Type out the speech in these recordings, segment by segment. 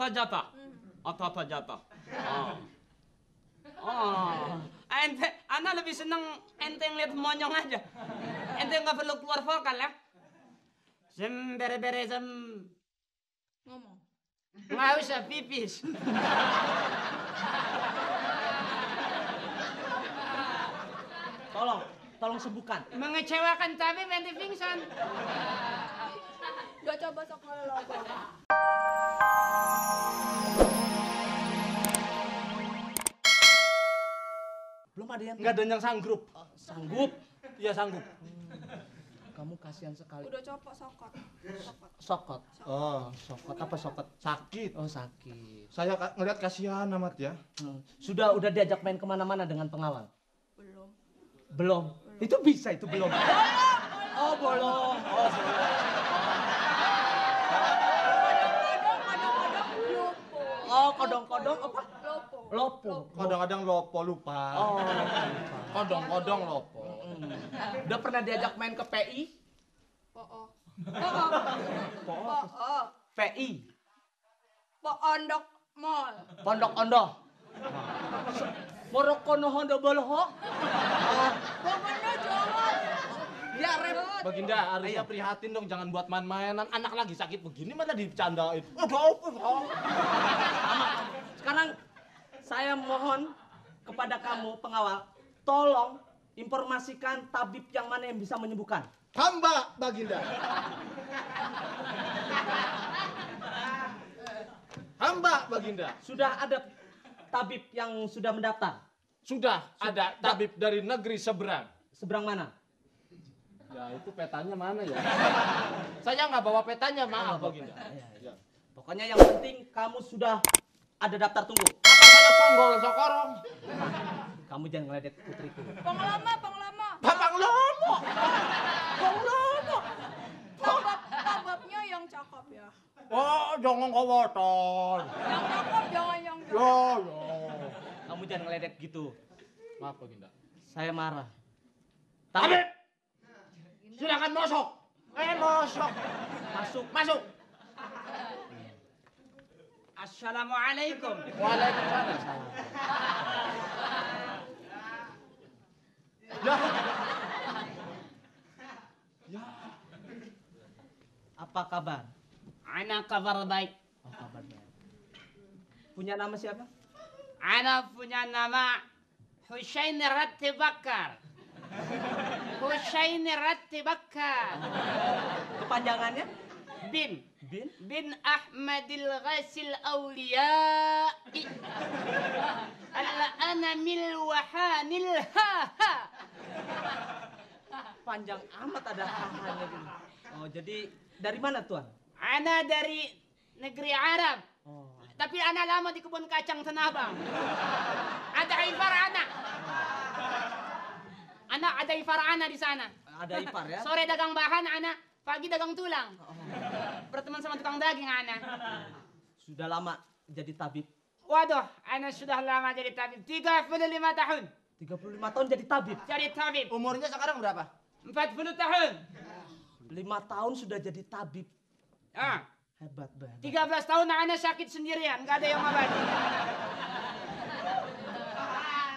Atata jatah. Atata jatah. Ente, ana lebih seneng ente ngeliat monyong aja. Ente nggak perlu keluar vokal ya. Sem bere-bere sem. Ngomong. Nggak usah pipis. Tolong sembuhkan. Mengecewakan tapi ente pingsan. Udah coba sok lo. Belum ada yang... Nggak ada yang sanggup. Sanggup. Iya sanggup. Kamu kasihan sekali. Udah copot sokot. Sokot. Oh, Sokot apa sokot? sakit. Oh sakit. Saya ngeliat kasihan amat ya. Udah diajak main kemana-mana dengan pengawal? Belum. Belum. Itu bisa, itu belum. Oh, belum. Oh, oh, kodong-kodong apa? Lopo. Kadang-kadang lopo lupa. Oh, Kodong-kodong lopo. udah pernah diajak main ke PI? PI. Pondok Mall. Pondok Ondo. Morokono Hondo Boloho. Pokoknya jangan. Ya, repot. Baginda, harusnya prihatin dong, jangan buat main-mainan. Anak lagi sakit begini malah dicandain. Sekarang saya mohon kepada kamu pengawal, tolong informasikan tabib yang mana yang bisa menyembuhkan. Hamba, Baginda. Hamba, Baginda. Sudah ada tabib yang sudah mendaftar? Sudah ada tabib dari negeri seberang. Seberang mana? Ya itu petanya mana ya? Saya nggak bawa petanya, maaf Baginda. Ya. Pokoknya yang penting kamu sudah ada daftar tunggu. Apa saya ponggol sokorong? Kamu jangan ngeledek putriku. Pengelama. Babang Lomo. Tababnya yang cakep ya. Oh, jangan kawoton. Yang cakep jangan yang cakep. Yo. Kamu jangan ngeledek gitu. Maaf Baginda. Saya marah. Tabib. Silakan masuk. Masuk. Masuk. Assalamualaikum. Waalaikumsalam. Ya. Apa kabar? Ana kabar baik. Oh, kabar baik. Punya nama siapa? Ana punya nama Husain Ratti Bakar. Husain Ratti Bakar. Kepanjangannya? Bin Bin Ahmadil Ghasil Awliya'i Al-Anamil Wahanil Haha. panjang amat ada hahanya gitu. Oh, jadi dari mana tuan? Ana dari negeri Arab. Oh. Tapi ana lama di kebun kacang Tanah Abang. Ada ipar anak. Anak ada ipar anak di sana. Ada ipar ya? Sore dagang bahan anak, pagi dagang tulang. Berteman sama tukang daging anak. Sudah lama jadi tabib. Waduh, anak sudah lama jadi tabib. 35 tahun. 35 tahun jadi tabib. Jadi tabib. Umurnya sekarang berapa? 40 tahun. 5 tahun sudah jadi tabib. Ah, Hebat banget. 13 tahun anak sakit sendirian, nggak ada yang ngobati.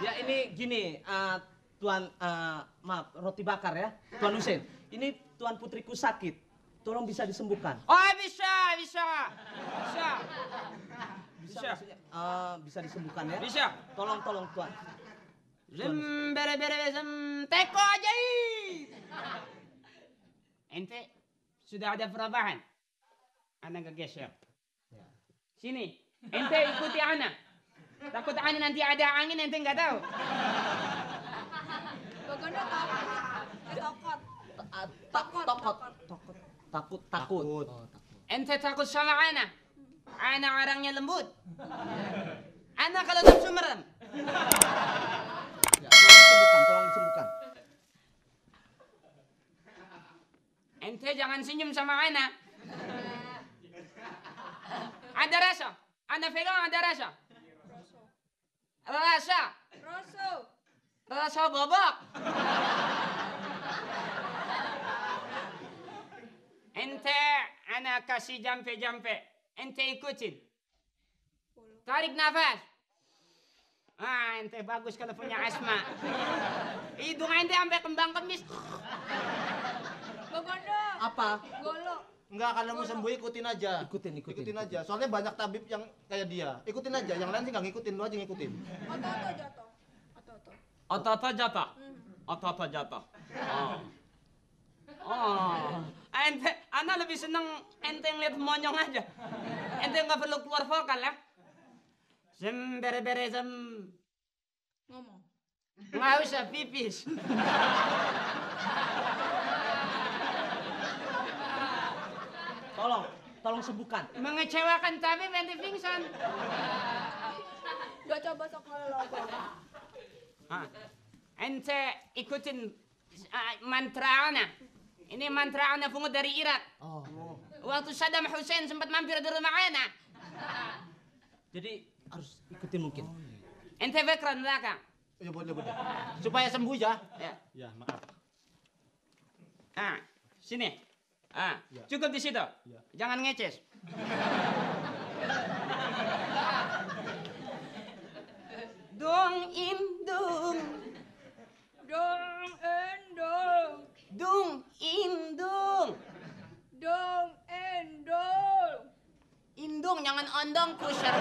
Ya ini gini, Tuan, maaf, roti bakar ya, Tuan Husein. Ini Tuan putriku sakit, tolong bisa disembuhkan. Oh bisa. Maksudnya, bisa disembuhkan ya? Bisa. Tolong Tuan. Bere teko aja. Ente sudah ada perubahan. Anak geser. Sini, ente ikuti anak. Takut anak nanti ada angin ente nggak tahu. Bagaimana takut? Takut. Ente takut sama anak. Anak orangnya lembut. Anak kalau nafsu merem. Ya, tolong disembuhkan. Ente jangan senyum sama anak. Ada rasa. Anak pegang ada rasa. Rasa bobok. Ente anak kasih jampe. Ente ikutin. Tarik nafas. Ah, ente bagus kalau punya asma. Hidung ente sampai kembang kemis. Baganda. Apa? Golok. Enggak, kalau mau sembuh ikutin aja. Ikutin. Aja. Soalnya banyak tabib yang kayak dia. Ikutin aja. Yang lain sih nggak ngikutin, lu aja ngikutin. Otot jatuh. Otot. Otot jatuh. Otot jatuh. Oh. Ente, ana lebih seneng ente ngeliat monyong aja. Ente nggak perlu keluar vokal ya. Sem bere sem. Ngomong. Nggak usah pipis. Tolong sembuhkan. Mengecewakan tabib ente pingsan. Udah coba sekali lagi. Ah, ente ikutin mantra ana. Ini mantra ana pungut dari Irak. Oh. Waktu Saddam Hussein sempat mampir di rumah ana. Jadi harus ikutin mungkin. Ente bekran belakang. Ya boleh. Supaya sembuh ya. Ya. Ya, maaf. Ah, sini. Ah, Ya. cukup di situ. Ya. Jangan ngeces. Dong indung, Dong endong. dung indung. Dong endong. Indung jangan ondong kusher.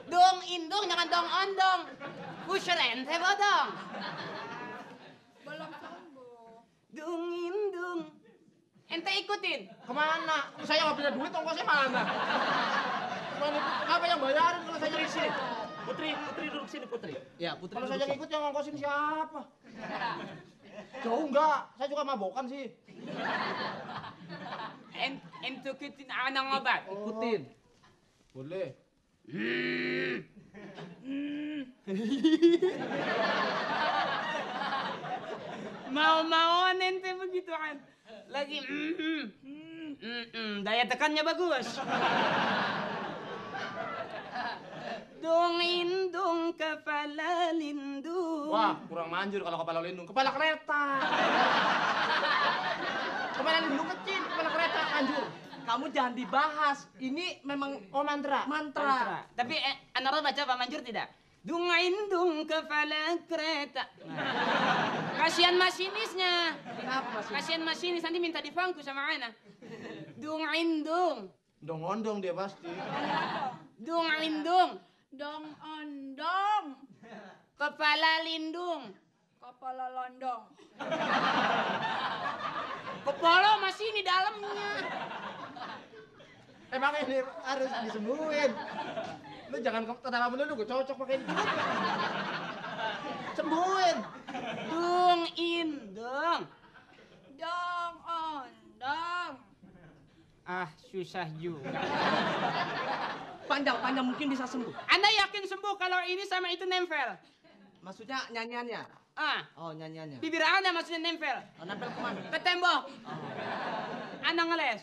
Dong indung jangan dong ondong. Kusher ente bodong. Belum sembuh. Dung indung. Ente ikutin. Kemana? Saya nggak punya duit, ongkosnya mana? Kemana? Apa yang bayarin kalau saya Putri sini. Putri duduk sini, Putri. Ya, Putri. Kalau duduk saya sini. ngikut yang ngongkosin siapa? Jauh enggak, saya juga mabokan sih. Ente ikutin ana ngobat. Ikutin. Boleh. Mau-mauan ente begituan. Lagi daya tekannya bagus. Dong indung kepala lindung. Wah, kurang manjur kalau kepala lindung. Kepala kereta. Kepala lindung kecil, kepala kereta manjur. Kamu jangan dibahas. Ini memang Oh, mantra. mantra. Tapi Anara baca Pak Manjur tidak? Dung indung kepala kereta. Kasihan masinisnya. Kenapa masih? Kasihan masinis nanti minta dipangku sama Ana. Dung indung. Dong-ondong dia pasti. Dung indung. Dong ondong. Kepala lindung. Kepala londong. Kepala masih di dalamnya. Emang ini harus disembuhin. Lu jangan ketawa melulu, gue cocok pakai ini. Sembuhin. Dung indung. Dong ondong. Ah, susah juga. Panjang mungkin bisa sembuh. Anda yakin sembuh kalau ini sama itu nempel? Maksudnya nyanyiannya. Ah, Oh, nyanyiannya. bibir Anda maksudnya nempel. Oh, nempel kemana? Ke tembok. Anda ngeles.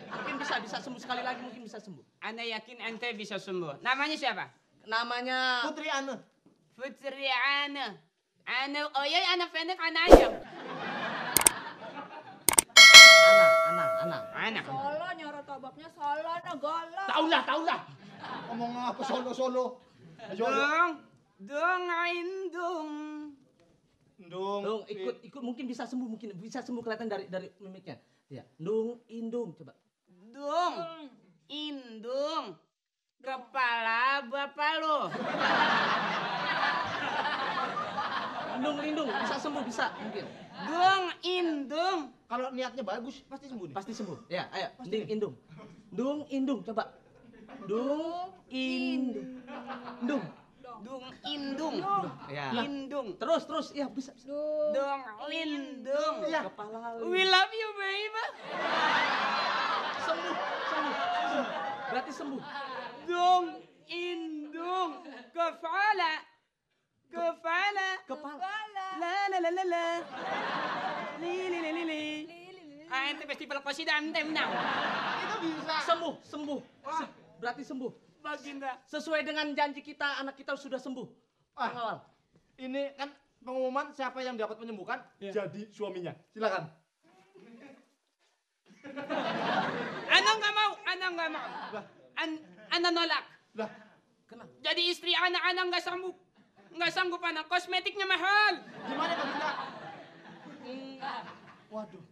Mungkin bisa sembuh sekali lagi, mungkin bisa sembuh. Anda yakin ente bisa sembuh? Namanya siapa? Namanya Putri Ane. Putri Ana. Ana, oh iya anak pendek Ana aja. Ana. Ana. Solo nyoro tobaknya solo negala. Taulah. Ngomong apa solo. Dong indung. Dung, ikut mungkin bisa sembuh kelihatan dari mimiknya. Ya, dung indung coba. Dung indung. Kepala bapak lo. Indung lindung bisa sembuh mungkin. Dung indung. Kalau niatnya bagus pasti sembuh nih. Pasti sembuh. Ya, ayo, indung. Dung indung coba. Dung indung. Dung. Dung indung. Ya. Indung. Terus, ya bisa. Dung lindung. Iya. Kepala We love you, baby. sembuh. Berarti sembuh. Dung indung. Kepala. La. Li. Ah, ente festival qasidah ente menang. Itu bisa. Sembuh. Berarti sembuh. Baginda. Sesuai dengan janji kita, anak kita sudah sembuh. Ah. Pengawal. Ini kan pengumuman siapa yang dapat menyembuhkan jadi suaminya. Silakan. Ana nggak mau. Ana nolak. Lah, Kenapa? Jadi istri ana nggak sanggup. Nggak sanggup ana. Kosmetiknya mahal. gimana kalau kita? Waduh.